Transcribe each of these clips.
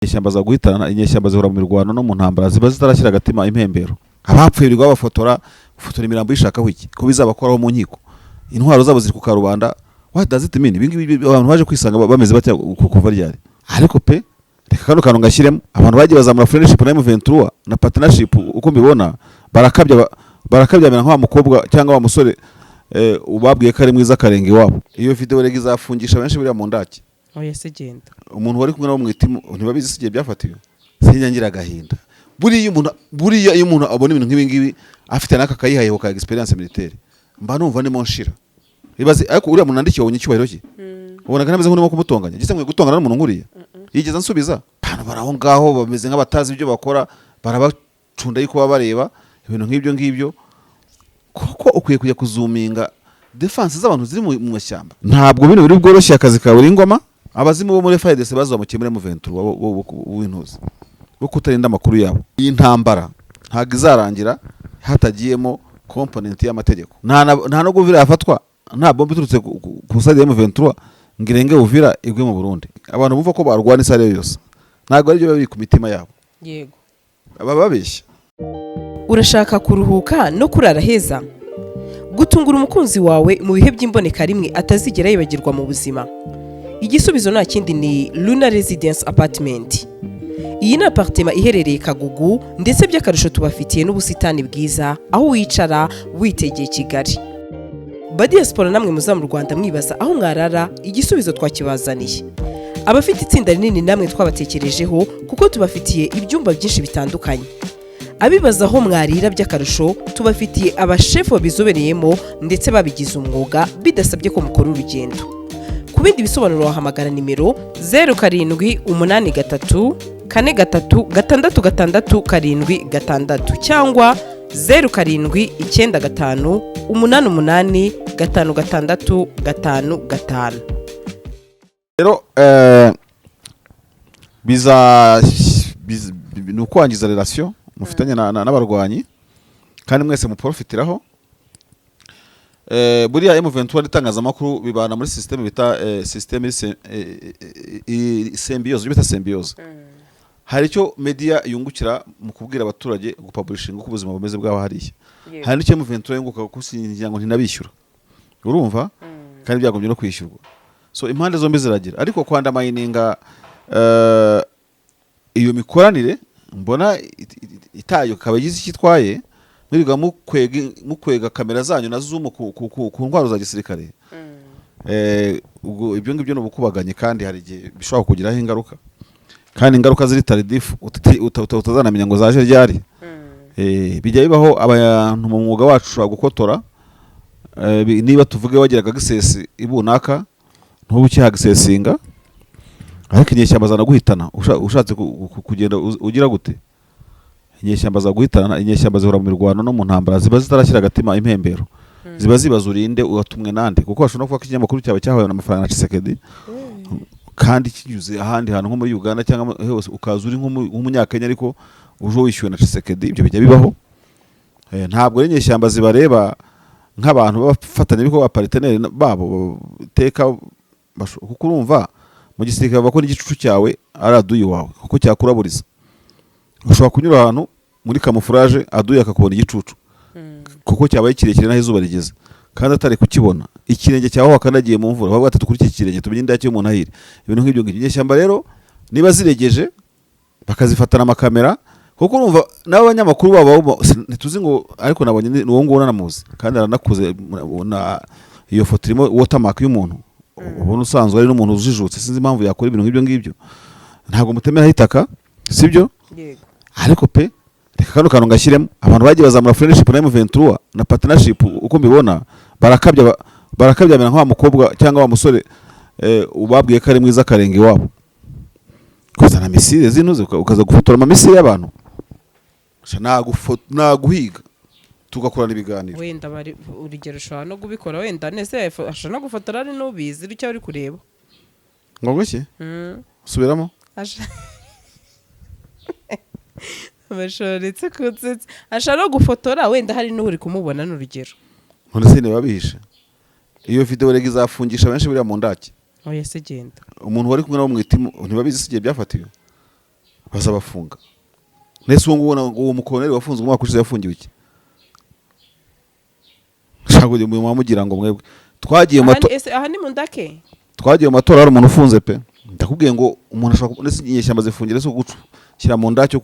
Inyeshyamba zaguhitana. Inyeshyamba zihora mu mirwano no mu ntambara, ziba zitarashyira agatima impembero. Abapfuye birirwa babafotora, gufotora imirambo yishakaho iki ko bizabakoraho mu nkiko? Intwaro zabo ziri ku karubanda. What does it mean? Ibi ngibi abantu baje kwisanga bameze batya kuva ryari? Ariko pe, reka kano kantu ngashyiremo. Abantu bagiye bazamura friendship na M23 na partnership, uko mbibona barakabya, barakabya bamera nka wa mukobwa cyangwa wa musore ubabwiye ko ari mwiza akarenga iwabo. Iyo video rega izafungisha benshi buriya mu ndaki. Oya se, genda. Umuntu wari kumwe nabo mu itimu ntibabizi si igihe byafatiwe. Sinjya ngira agahinda. Buriya iyo umuntu abona ibintu nk'ibi ngibi afite n'aka kayihayeho ka experience militaire, mba numva ndimo nshira. Ibaze, ariko uriya muntu nandikiye, wabonye icyubahiro cye, ubonaga ntameze nk'urimo kumutonganya. Gise nkwiye gutongana n'umuntu nkuriya yigeze ansubiza? Abantu bari aho ngaho bameze nk'abatazi ibyo bakora, barabacunda yuko baba bareba ibintu nk'ibyo ngibyo. Koko ukwiye kujya kuzuminga defense z'abantu ziri mu mashyamba. Ntabwo bino biri bworoshye akazi kawe uri ngoma. Abazimu bo muri FARDC bazamukiye muri M23 w'intuzi bo kutarinda amakuru yabo. Iyi ntambara ntabwo izarangira hatagiyemo component y'amategeko. Nta no Uvira yafatwa nta bombe iturutse ku side ya M23 ngo irenge Uvira igwe mu Burundi. Abantu bumva ko barwana isaha ariyo yose, ntabwo aribyo biba biri ku mitima yabo. Baba babeshya. Urashaka kuruhuka no kurara heza, gutungura umukunzi wawe mu bihe by'imboneka rimwe atazigera yibagirwa mu buzima? Igisubizo nta kindi, ni Luna Residence Apartment. Iyi ni apartment iherereye Kagugu, ndetse by'akarusho tubafitiye n'ubusitani bwiza aho wicara witegeye Kigali. Ba diaspora namwe muza mu Rwanda mwibaza aho mwarara, igisubizo twakibazaniye. Abafite itsinda rinini namwe twabatekerejeho, kuko tubafitiye ibyumba byinshi bitandukanye. Abibaza aho mwarira, by'akarusho tubafitiye abashefu babizobereyemo ndetse babigize umwuga, bidasabye ko mukora urugendo. Ku bindi bisobanuro wahamagara nimero 0783436676 cyangwa 0795885655. Rero biza ni ukwangiza relation mufitanye n'abarwanyi kandi mwese muprofitiraho. Buriya M23 n'itangazamakuru bibana muri système bita système symbiose, bita symbiose. Hari icyo media yungukira mu kubwira abaturage, gupublishinga uko ubuzima bumeze bw'aho hariya. Hari n'icyo M23 yunguka, kuko singira ngo ntinabishyura, urumva, kandi byagombye no kwishyurwa. So impande zombi ziragira, ariko kwundermininga iyo mikoranire mbona itayo ikaba igize icyo itwaye, mwirirwa mukwega kamera zanyu na zoom ku ntwaro za gisirikare. Ubwo ibyo ngibyo ni ubukubaganye, kandi hari igihe bishobora kugiraho ingaruka, kandi ingaruka ziri tardif, utazanamenya ngo zaje ryari. Bijya bibaho, abantu mu mwuga wacu ushobora gukotora. Niba tuvuge wagiraga access ibunaka, ntube ukihagisesinga, ariko inyeshyamba zanaguhitana. Ushatse kugenda ugira gute? Inyeshyamba zaguhitana. Inyeshyamba zihora mu mirwano no mu ntambara, ziba zitarashyira agatima impembero, ziba zibaza urinde, uwatumwe nande, kuko bashobora no kuvuga ko ikinyamakuru cyawe cyahawe amafaranga na Tshisekedi kandi kinyuze ahandi hantu nko muri Uganda cyangwa hose, ukaza uri nk'umunyakenya ariko uje wishyuwe na Tshisekedi. Ibyo bijya bibaho. Ntabwo ari inyeshyamba zibareba nk'abantu b'abafatanyabikorwa ba partenaire babo iteka, kuko urumva mu gisirikare bavuga ko n'igicucu cyawe ari aduyi wawe, kuko cyakuraburiza. Ushobora kunyura ahantu muri camouflage, aduyi akakubona igicucu kuko cyabaye kirekire n'aho izuba rigeze kandi atari kukibona. Ikirenge cyawe wakandagiye mu mvura, bavuga ati: "Dukurikiye ikirenge tumenye indake y'umuntu ahiri." Ibintu nk'ibyo ngibyo. Inyeshyamba rero niba ziregeje bakazifatana amakamera, kuko urumva n'abanyamakuru babo ntituzi ngo, ariko nabonye ni uwo nguwo nanamuzi kandi aranakuze. Iyo foto irimo watermark y'umuntu ubona usanzwe ari n'umuntu ujijutse. Sinzi impamvu yakora ibintu nk'ibyo ngibyo. Ntabwo mutemeraho itaka, sibyo? Yego. Ariko pe, reka kano kantu ngashyiremo. Abantu bagiye bazamura friendship na M23 na partnership, uko mbibona barakabya, barakabya bamera nka wa mukobwa cyangwa wa musore ubabwiye ko ari mwiza akarenga iwabo. Kuzana missile zinuze, ukaza gufotora amamissile y'abantu. Sha, naguhiga tugakorana ibiganiro. Wenda bari urugero, ushobora no kubikora wenda nese ashobora no gufotora ari n'ubizi icyo ari kureba. Ngo ngwiki? Subiramo. Bashoretse kunsetsa. Ashobora no gufotora wenda hari n'uri kumubona, ni urugero. None se niba bihishe? Iyo video rega izafungisha benshi buriya mu ndaki. Oya se, genda. Umuntu wari kumwe nabo mu itimu ntibabizi si igihe byafatiwe. Bazabafunga. Nese uwo nguwo, uwo mukoloneli wafunzwe umwaka ushize, yafungiwe iki? Ntabwo mugira ngo mwebwe twagiye mu Aha ese aha ni mu ndake? Twagiye mu matora, hari umuntu ufunze pe. Ndakubwiye ngo umuntu ashobora ndetse inyeshyamba zifungira se gushyira mu ndake,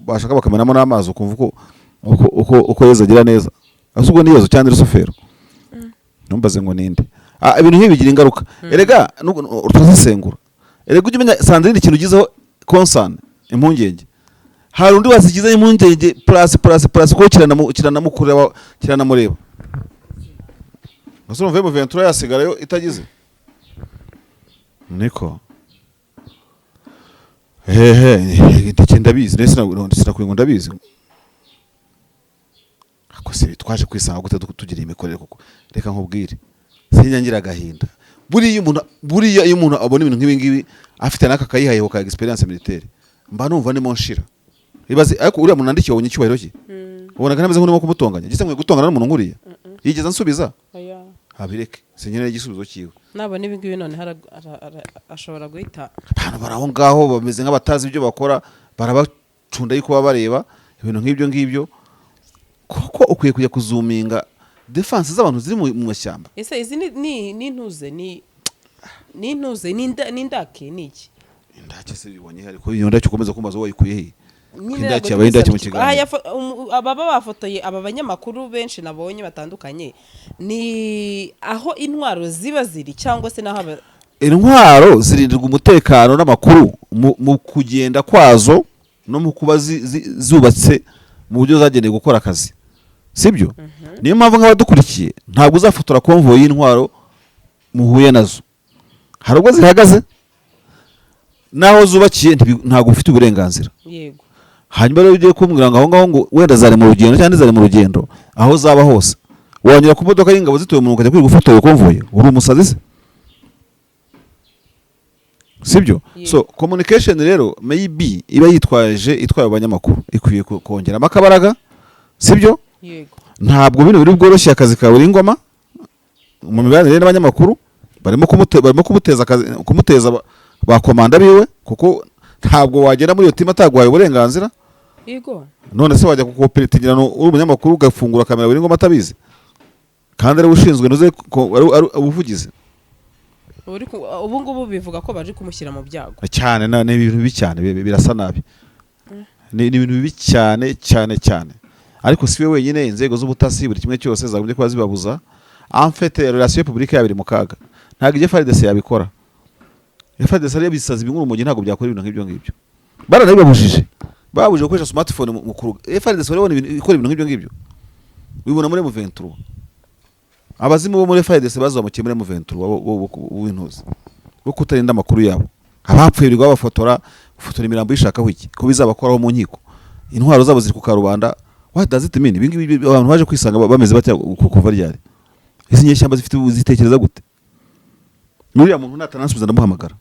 bashaka bakamenamo n'amazi, ukumva uko Yezu agira neza. Ese ubwo ni Yezu cyangwa Rusufero? Ntumbaze ngo ninde. Ibintu nk'ibi bigira ingaruka erega, turazisengura erega. Ujye umenya, Sandrine, ikintu ugizeho concern, impungenge, hari undi wazigizeho impungenge plus plus plus, kuko kiranamukureba, kiranamureba. Gusa urumva M23 yasigarayo itagize niko hehe ndetse ndabizi ndetse sinakwiye ngo ndabizi. Ako se twaje kwisanga gute tugira imikorere koko? Reka nkubwire, sinjya agahinda. Buriya iyo umuntu abona ibintu nk'ibi ngibi, afite n'aka kayihayeho ka experience militaire, mba numva ndimo nshira. Ibaze, ariko uriya muntu nandikiye, wabonye icyubahiro cye, ubonaga ntameze nk'urimo kumutonganya. Gise nkwiye gutongana n'umuntu nkuriya yigeze ansubiza? Oya. Abireke, sinkeneye igisubizo cyiwe. Nabona ibi ngibi none ashobora guhita Abantu bari aho ngaho bameze nk'abatazi ibyo bakora, barabacunda yuko baba bareba ibintu nk'ibyo ngibyo. Koko ukwiye kujya kuzuminga defense z'abantu ziri mu mashyamba. Ese izi ni intuze, ni intuze, ni indake, ni iki? Indake se bibonye he? Ariko iyo ndake ukomeza kumbaza, wayikuye he? Nyine Indake ntabwo yabaye indake mu tubisobanukirwa. kiganiro. Aha ababa bafotoye aba banyamakuru benshi nabonye batandukanye, ni aho intwaro ziba ziri cyangwa se n'aho Intwaro zirindirwa umutekano n'amakuru mu kugenda kwazo no mu kuba zubatse mu buryo zagenewe gukora akazi, sibyo? Niyo mpamvu nk'abadukurikiye, ntabwo uzafotora convoy y'intwaro muhuye nazo. Hari ubwo zihagaze n'aho zubakiye, ntabwo ufite uburenganzira. Hanyuma rero ugiye kumbwira ngo aho ngaho ngo wenda zari mu rugendo cyangwa ntizari mu rugendo, aho zaba hose wanyura ku modoka y'ingabo zituye umuntu ukajya kwiga ufotoye convoy, uri umusazi se? Sibyo? Yego. So communication rero maybe iba yitwaje itwaye abanyamakuru ikwiye kongeramo akabaraga, sibyo? Yego. Ntabwo bino biri bworoshye akazi ka buri ngoma mu mibanire n'abanyamakuru. Barimo kumuteza akazi, kumuteza ba komanda biwe, kuko ntabwo wagera muri iyo timu ataguhaye uburenganzira. None se wajya kukoperatingirana uri umunyamakuru, ugafungura kamera buri ngoma atabizi, kandi ari we ushinzwe ntuze ari ubuvugizi? Ubu ngubu bivuga ko baje kumushyira mu byago. Cyane, ni ibintu bibi cyane, birasa nabi. Ni ibintu bibi cyane cyane cyane. Ariko si we wenyine, inzego z'ubutasi, buri kimwe cyose zagombye kuba zibabuza. En fait, relation publique yabo iri mu kaga. Ntabwo ibyo FARDC yabikora. FARDC ariyo bisazi bimwe urumogi, ntabwo byakora ibintu nk'ibyo ngibyo. Baranabibabujije, babujije gukoresha smartphone mu kuruga. FARDC barabona ibintu ikora ibintu nk'ibyo ngibyo, wibona muri M23. Abazimu bo muri FARDC bazamukiye muri M23 bo w'intuzi bo kutarinda amakuru yabo. Abapfuye birirwa babafotora, gufotora imirambo yishakaho iki ko bizabakoraho mu nkiko? Intwaro zabo ziri ku karubanda. What does it mean? Ibi ngibi abantu baje kwisanga bameze batya kuva ryari? Izi nyeshyamba zifite zitekereza gute? Nuriya muntu natanansubiza ndamuhamagara.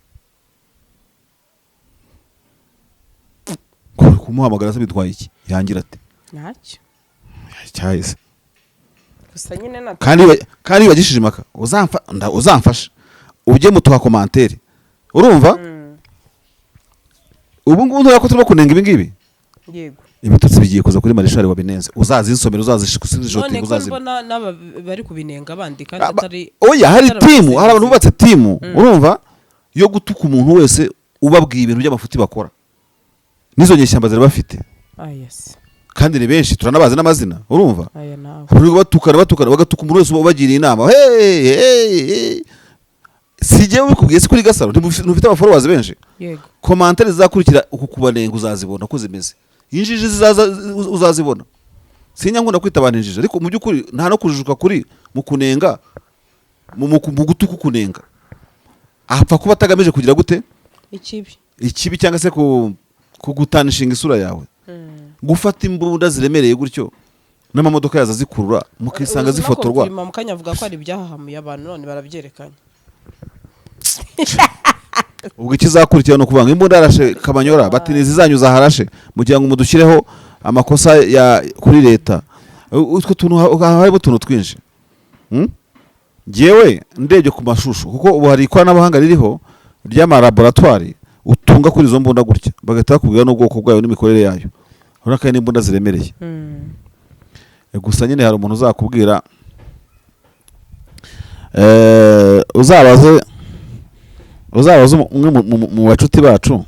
Kumuhamagara se bitwaye iki? Yangira ate? Ntacyo. Cyahise. Gusa nyine na Kandi bagishije impaka, uzamfasha ujye mu tuha commentaire, urumva? Ubu ngubu nturabona ko turimo kunenga ibi ngibi? Yego. Ibitutsi bigiye kuza kuri marishari wabinenze, uzazinsomera, None uzazishotinga, ko uzazibona. mbona n'aba bari kubinenga bandi kandi atari Oya, hari atari timu, hari abantu abasesenguzi. bubatse timu, urumva, yo gutuka umuntu wese ubabwiye ibintu by'amafuti bakora. N'izo nyeshyamba zirabafite. Ah, yes. Kandi ni benshi, turanabazi n'amazina, urumva? Aya nawe. Abantu batukana, batukana, bagatuka umuntu wese ubagiriye inama. Hey, hey, hey. Si jyewe ubikubwiye, si kuri Gasaro ntufite aba followers benshi? Yego. Commentaire zizakurikira uku kubanenga uzazibona uko zimeze. Injiji zizaza uzazibona. Sinya nkunda kwita abantu injiji, ariko mu by'ukuri nta no kujijuka kuri mu kunenga, mu gutuka kunenga apfa kuba atagamije kugira gute? Ikibi. Ikibi, cyangwa se kugutanishinga isura yawe. Gufata imbunda ziremereye gutyo n'amamodoka yaza zikurura, mukisanga zifotorwa. Mu kanya avuga ko ari ibyahahamuye abantu, none barabyerekanye. Ubwo ikizakurikira ni ukuvuga ngo imbunda yarashe Kamanyora, bati ni izanyu zaharashe, mugira ngo mudushyireho amakosa ya kuri leta. Utwo tuntu harimo utuntu twinshi. Njyewe ndebye ku mashusho, kuko ubu hari ikoranabuhanga ririho ry'amalaboratwari. Utunga kuri izo mbunda gutya, bagahita bakubwira n'ubwoko bwayo n'imikorere yayo. Urabona ko ari n'imbunda ziremereye. Gusa nyine hari umuntu uzakubwira, uzabaze umwe mu bacuti bacu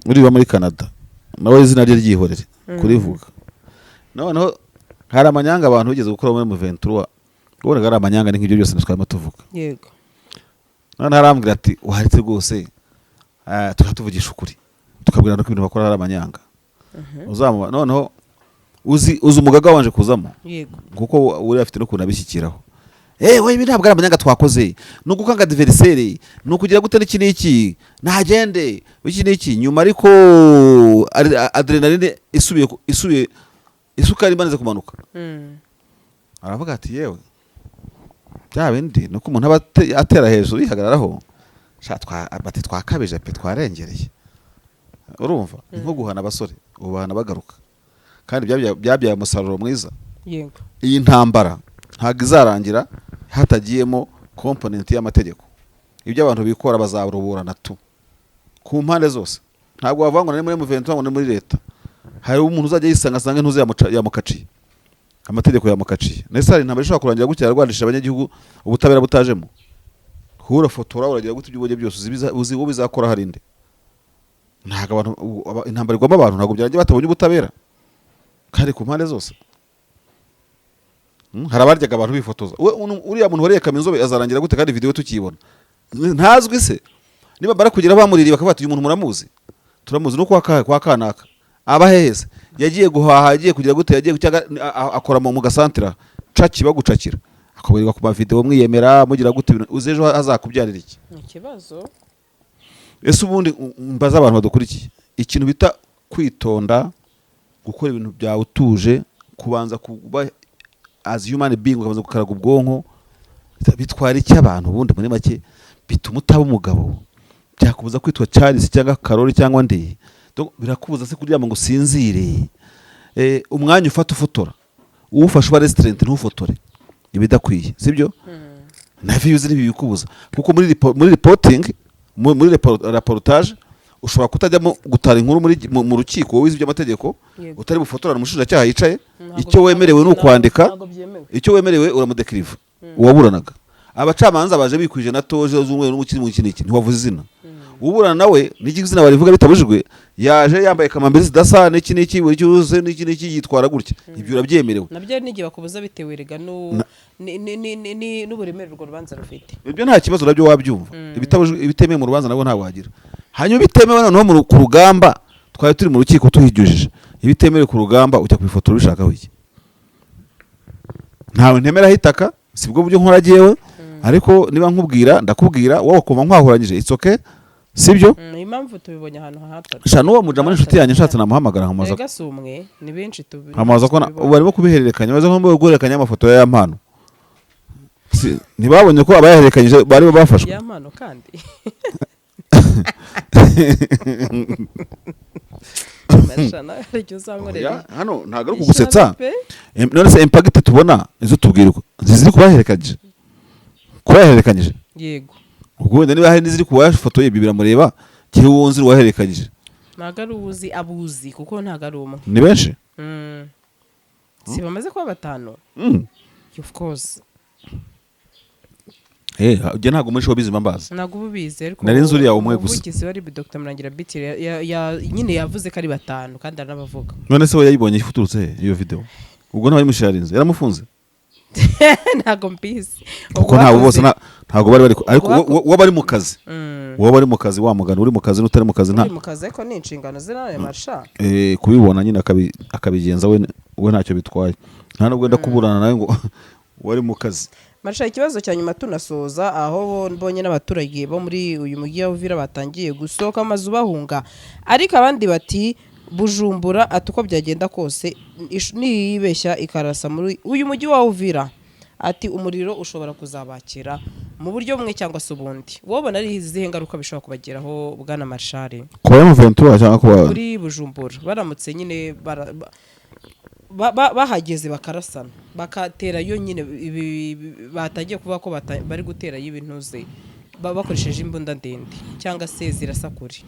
uriba muri Canada, nawe izina rye ryihorere kurivuga. Noneho hari amanyanga abantu bigeze gukora muri M23, ubonaga ari amanyanga, ni nk'ibyo byose twarimo tuvuga. Noneho arambwira ati: "Waharetse rwose, tukatuvugisha ukuri, tukabwira ko ibintu bakora ari amanyanga." Uzamuba noneho uzi umugaga wabanje kuzamo, kuko uriya afite n'ukuntu abishyikiraho. We, ibi ntabwo ari amanyanga twakoze, ni ugukanga adversaire, ni ukugira gute, n'iki n'iki, ntagende iki n'iki. Nyuma ariko adrenaline isubiye, isukari imaze kumanuka, aravuga ati: "Yewe, bya bindi ni uko umuntu aba atera hejuru yihagararaho. Sha, bati twakabije pe, twarengereye." Urumva ni nko guhana abasore, ubahana bagaruka, kandi byabyaye umusaruro mwiza. Iyi ntambara ntabwo izarangira hatagiyemo component y'amategeko. Ibyo abantu bikora bazaruburana tu ku mpande zose. Ntabwo wavuga ngo ni muri M23, ngo ni muri leta. Hari umuntu uzajya yisanga asanga intuze yamukaciye, amategeko yamukaciye. Nese hari intambara ishobora kurangira gutya, yarwanishije abanyagihugu, ubutabera butajemo? Urafotora, uragira gute, ibyo ubonye byose uzi uwo bizakora hari nde? Ntabwo abantu intambara igwamo abantu, ntabwo byarangira batabonye ubutabera kandi ku mpande zose. Hari abaryaga abantu bifotoza. Uriya muntu wariye Kaminzobe azarangira gute kandi video tukiyibona? Ntazwi se? Niba bara kugira bamuririye bakavuga ati: "Uyu muntu muramuzi?" "Turamuzi." No kwa kanaka aba hehese? Yagiye guhaha, yagiye kugira gute, yagiye cyangwa akora mu gasantira caki bagucakira, akaburirwa ku mavideo, mwiyemera mugira gute? Uzi ejo hazakubyarira iki? Ni ikibazo. Ese ubundi mbaza abantu badukurikiye, ikintu bita kwitonda, gukora ibintu byawe utuje, kubanza kuba as human being, ukabanza gukaraga ubwonko, bitwara iki abantu? Ubundi muri make bituma utaba umugabo, byakubuza kwitwa Charles cyangwa Karoli cyangwa nde? Donc, birakubuza se kuryama ngo usinzire? Umwanya ufata ufotora, uwufashe uba restaurant, ntufotore ibidakwiye, sibyo? Na views ntibibikubuza, kuko muri reporting, muri reportage ushobora kutajyamo gutara inkuru muri mu rukiko, wowe wize iby'amategeko, utari bufotorane umushinjacyaha yicaye. Icyo wemerewe ni ukwandika. Ntabwo byemewe. Icyo wemerewe uramudekiriva uwaburanaga. Abacamanza baje bikwije na toge z'umweru n'umukiri mu iki n'iki, ntiwavuze izina. Uburana nawe n'iki izina barivuga bitabujijwe, yaje yambaye kamambiri zidasa n'iki n'iki, buri cyose n'iki n'iki, yitwara gutya, ibyo urabyemerewe. Nabyo hari n'igihe bakubuza bitewe rega n'uburemere urwo rubanza rufite. Ibyo nta kibazo nabyo wabyumva. Ibitabujijwe, ibitemewe mu rubanza nabwo ntabwo wagira. Hanyuma ibitemewe noneho ku rugamba, twari turi mu rukiko tuhijujije, ibitemewe ku rugamba ujya kubifotora ubishakaho iki? Ntawe ntemeraho itaka, sibwo buryo nkora jyewe. Ariko niba nkubwira, ndakubwira, wowe ukumva nkwahuranyije, it's okay, sibyo? Impamvu tubibonye ahantu hahatari. Sha, n'uwo mujama n'inshuti yanjye, nshatse namuhamagara nkamubaza. Erega si umwe, ni benshi Nkamubaza ko tubibona. Barimo kubihererekanya, baza nko guhererekanya amafoto ya Mpano. Ntibabonye ko abayahererekanyije bari bafashwe? Ya mpano kandi Marisha, nawe hari icyo uzankorera. Oya, hano ntabwo ari ukugusetsa. Ishyano pe. None se impact tubona, izo tubwirwa ziri kubahererekanyije, kubahererekanyije? Yego. Ubwo wenda niba hari n'iziri kubafotoye, ibyo biramureba. Jyewe uwo nzi wahererekanyije. Ntabwo ari uwuzi abuzi, kuko ntabwo ari umwe. Ni benshi. Si bamaze kuba batanu? Of course. Njye ntabwo muri showbiz mba mbazi. Ntabwo uba ubizi, ariko Nari nzi uriya umwe gusa. Umuvugizi wa RIB, Dr Murangira Bitire, nyine yavuze ko ari batanu kandi aranabavuga. None se we yayibonye ifuturutse he iyo video? Ubwo ntabayimusharinze, yaramufunze? Ntabwo mbizi. Kuko ntabwo bose ntabwo bari bari ariko uwo bari mu kazi, uwo bari mu kazi, wa mugani, uri mu kazi n'utari mu kazi nta Uri mu kazi, ariko ni inshingano ze nawe, Marsha. Kubibona nyine akabigenza we, we ntacyo bitwaye, nta nubwo wenda kuburana nawe ngo wari mu kazi. Marsha, ikibazo cya nyuma tunasoza, aho mbonye n'abaturage bo muri uyu mujyi wa Uvira batangiye gusohoka amazu bahunga, ariko abandi bati Bujumbura, ati uko byagenda kose niyibeshya ikarasa muri uyu mujyi wa Uvira, ati umuriro ushobora kuzabakira mu buryo bumwe cyangwa se ubundi. Wowe ubona ari izihe ngaruka bishobora kubageraho, bwana Marshal? Kuba M23 cyangwa kuba Kuri Bujumbura, baramutse nyine bahageze bakarasana, bakaterayo nyine, batangiye kuvuga ko bari guterayo ibintuze. Bakoresheje imbunda ndende cyangwa se zirasa kure.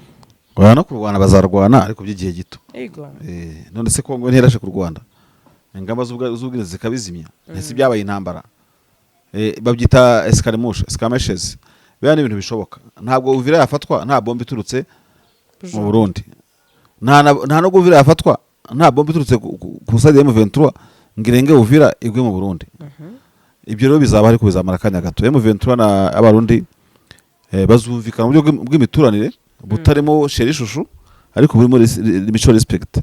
Oya, no kurwana bazarwana, ariko by'igihe gito. Yego. None se Kongo ntiyarashe ku Rwanda, ingamba z'ubwirinzi zikabizimya? Ese byabaye intambara? Babyita escaramuche, skirmishes. Biba ni ibintu bishoboka. Ntabwo Uvira yafatwa nta bombe iturutse mu Burundi, nta no Uvira yafatwa nta bombe iturutse ku side ya M23 ngo irenge Uvira igwe mu Burundi. Ibyo rero bizaba, ariko bizamara akanya gato. M23 na Abarundi bazumvikana mu buryo bw'imituranire butarimo chéri chouchou, ariko burimo mutual respect,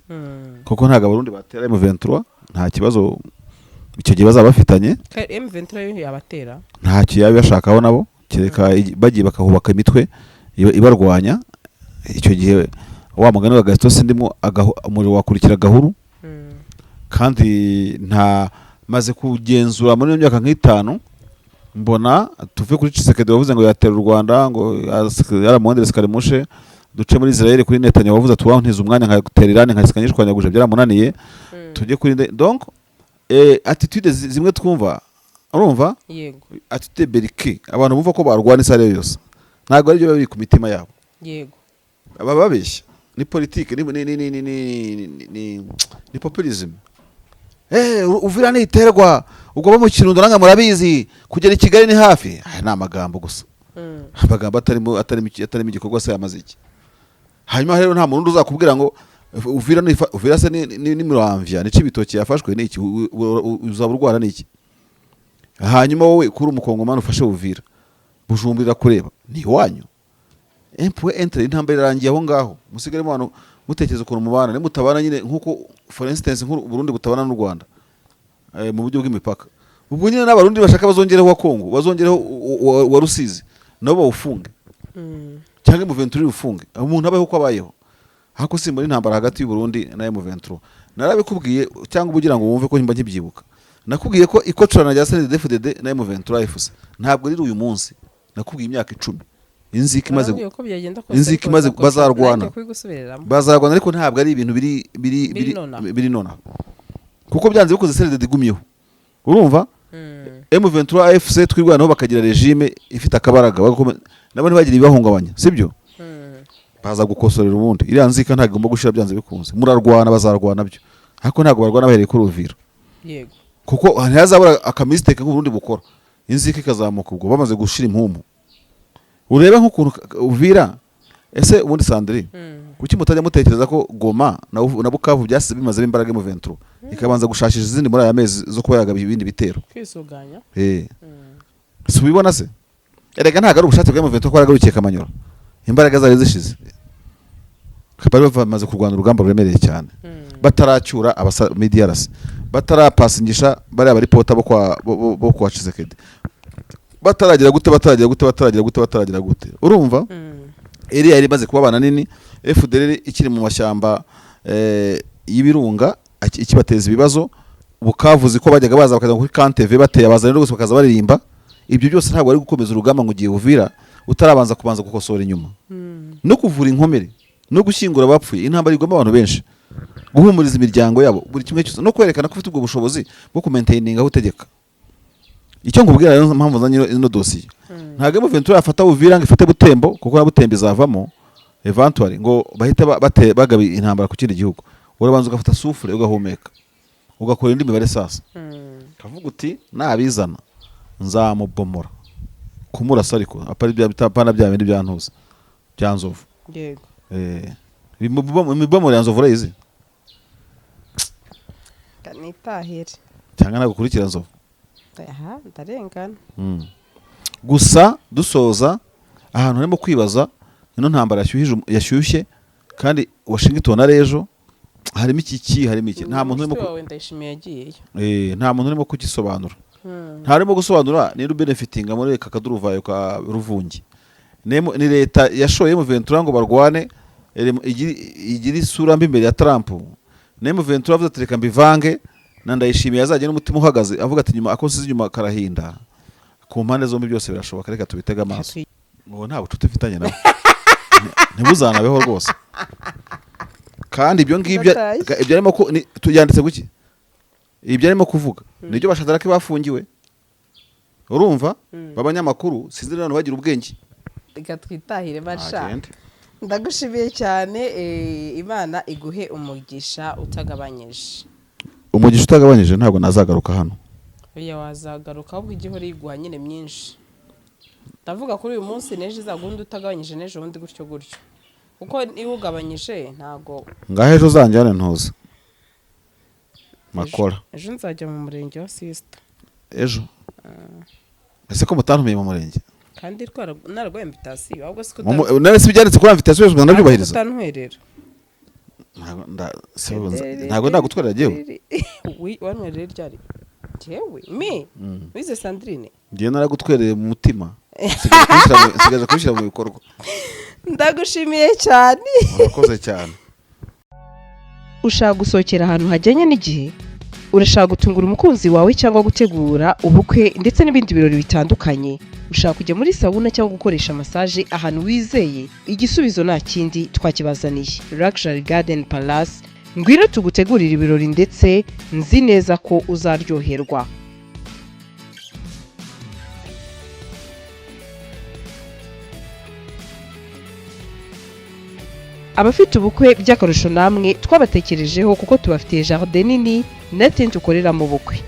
kuko ntabwo Abarundi batera M23. Nta kibazo icyo gihe bazaba bafitanye. M23 yo yabatera? Ntacyo yaba ibashakaho nabo, kereka bagiye bakahubaka imitwe ibarwanya. Icyo gihe wa mugani wa Gaston sindimo, umuriro wakurikira gahuru. Kandi nta maze kugenzura muri iyo myaka nk'itanu, mbona tuve kuri Tshisekedi wavuze ngo yatera u Rwanda, ngo yaramuhondere escaramuche, duce muri Israel kuri Netanyahu wavuze ati wantiza umwanya nkatera Iran nkayisika nyishwanyaguje, byaramunaniye. Tujye kuri donc attitude zimwe twumva, urumva? Yego. Attitude bellique, abantu bumva ko barwana isaha ariyo yose, ntabwo aribyo biba biri ku mitima yabo. Baba babeshya, ni politike, ni populism. Uvira niterwa ubwo bo mu Kirundo nanga murabizi, kugera i Kigali ni hafi. Aya ni amagambo gusa, amagambo atarimo igikorwa se yamaze iki? Hanyuma rero nta muntu uzakubwira ngo Uvira Uvira se ni Muramvya, ni Cibitoki yafashwe ni iki? Uzaba urwara ni iki? Hanyuma wowe kuri umukongomani ufashe Uvira, Bujumbura kureba ni iwanyu. Un point trait, intambara irangiye aho ngaho. Musigare mu bantu mutekereza ukuntu mubana nimutabana nyine, nkuko for instance nk'u Burundi butabana n'u Rwanda mu buryo bw'imipaka. Ubwo nyine n'Abarundi bashaka bazongereho wa Kongo, bazongereho wa Rusizi, nabo bawufunge, cyangwa M23 ufunge, umuntu abeho uko abayeho. Ariko simbona intambara hagati y'u Burundi na M23. Narabikubwiye, cyangwa ugira ngo wumve ko mba nkibyibuka. Nakubwiye ko ikocorana rya CNDD-FDD na M23 AFC ntabwo riri uyu munsi. Nakubwiye imyaka 10 inzika imaze Barambwiye ko byagenda kose, inzika ariko imaze bazarwana. Nanjye kubigusubiriramo. Bazarwana, ariko ntabwo ari ibintu biri Biri nonaha. Biri nonaha, kuko byanze bikoze CNDD igumyeho, urumva? M23 AFC twirwanaho bakagira regime ifite akabaraga, nabo ntibagire ibibahungabanya, sibyo? Baza gukosorera ubundi iriya nzika ntabwo igomba gushira. Byanze bikunze murarwana, bazarwana byo, ariko ntabwo barwana bahereye kuri Uvira, kuko ntihazabura akamistake nk'uburundi bukora, inzika ikazamuka ubwo bamaze gushira impumu. Urebe nk'ukuntu Uvira, ese ubundi Sandrine, kuki mutajya mutekereza ko Goma na Bukavu byasize bimazemo imbaraga M23, ikabanza gushakisha izindi muri aya mezi zo kuba yagaba ibindi bitero? Kwisuganya. Si ubibona se? Erega ntabwo ari ubushake bwa M23 ko yaragarukiye Kamanyola, imbaraga zari zishize, bari bamaze kurwana urugamba ruremereye cyane, bataracyura abasa DRC, batarapasingisha bariya baripota bo kwa Tshisekedi, bataragira gute, bataragira gute, bataragira gute, bataragira gute, urumva? Iriya yari imaze kuba nini, FDLR ikiri mu mashyamba y'ibirunga ikibateza ibibazo. Bukavuzi ko bajyaga baza bakajya kuri Kanteve, bateye abazanye rwose bakaza baririmba. Ibyo byose ntabwo ari gukomeza urugamba ngo ugiye Uvira utarabanza kubanza gukosora inyuma, no kuvura inkomere, no gushyingura abapfuye. Intambara igwamo abantu benshi, guhumuriza imiryango yabo, buri kimwe cyose, no kwerekana ko ufite ubwo bushobozi bwo kumaintaininga aho utegeka. Icyo nkubwira rero, impamvu nzanye ino dosiye, ntabwo M23 yafata Uvira ngo ifate Butembo, kuko na Butembo izavamo eventually, ngo bahite bagaba intambara ku kindi gihugu. Urabanza ugafata souffle, ugahumeka, ugakora indi mibare. Sasa kavuga uti nabizana nzamubomora kumurasa, ariko apari bya apana bya bindi bya ntuza bya nzovu. Yego. Imibomoro ya nzovu urayizi? Nitahire. Cyangwa ntabwo ukurikira nzovu? Aha ndarengana. Gusa dusoza, ahantu harimo kwibaza ino ntambara yashyushye kandi Washington ari ejo, harimo iki, harimo iki, nta muntu urimo Umushyitsi wawe Ndayishimiye yagiyeyo. Nta muntu urimo kugisobanura, nta urimo gusobanura niba ubenefitinga muri aka kaduruvayo ka Ruvungi. Ni leta yashoye M23 ngo barwane, igire isura mbi imbere ya Trump. Na M23 avuze ati reka mbivange na Ndayishimiye, azajya n'umutima uhagaze avuga ati nyuma ako nsize inyuma karahinda. Ku mpande zombi byose birashoboka, reka tubitege amaso. Ubu nta bucuti mfitanye nawe, ntibuzanabeho rwose. Kandi ibyo ngibyo Ndatashye. Ibyo arimo yanditse guki, ibyo arimo kuvuga nibyo bashadarake bafungiwe, urumva? B'abanyamakuru, sinzi niba abantu bagira ubwenge. Reka twitahire basha. Agende. Ndagushimiye cyane, Imana iguhe umugisha utagabanyije. Umugisha utagabanyije, ntabwo nazagaruka hano. Oya, wazagaruka, ahubwo ijya ihora yiguha nyine myinshi. Ndavuga kuri uyu munsi, n'ejo izaguha utagabanyije, n'ejo bundi gutyo gutyo, kuko niba ugabanyije ntabwo. Ngaho ejo uzanjyane ntuza makora. Ejo nzajya mu murenge wa sisita. Ejo ese ko mutantumiye mu murenge? Kandi naraguhaye invitation, ahubwo si ko None se ibyanditse kuri invitation byose ndabyubahiriza? Utantwerera. Ntabwo ndagutwerera jyewe. Wantwerera ryari? Jyewe mi wize Sandrine? Ngiye naragutwereye mu mutima, nsigaje kubishyira mu bikorwa. Ndagushimiye cyane. Urakoze cyane. Ushaka gusohokera ahantu hajyanye n'igihe? Urashaka gutungura umukunzi wawe cyangwa gutegura ubukwe ndetse n'ibindi birori bitandukanye? Ushaka kujya muri sauna cyangwa gukoresha massage ahantu wizeye? Igisubizo nta kindi, twakibazaniye, Luxury Garden Palace. Ngwino tugutegurire ibirori, ndetse nzi neza ko uzaryoherwa. Abafite ubukwe by'akarusho, namwe twabatekerejeho kuko tubafitiye jardin nini na tente ukoreramo ubukwe,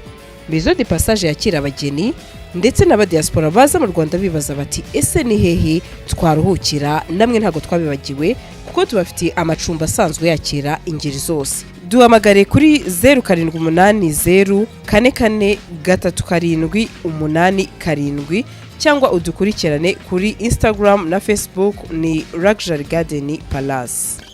maison de passage yakira abageni ndetse n'abadiaspora baza mu Rwanda bibaza bati: "Ese ni hehe twaruhukira?" Namwe ntabwo twabibagiwe kuko tubafitiye amacumbi asanzwe yakira ingeri zose. Duhamagare kuri 0780443787 cyangwa udukurikirane kuri Instagram na Facebook, ni Luxury Garden Palace.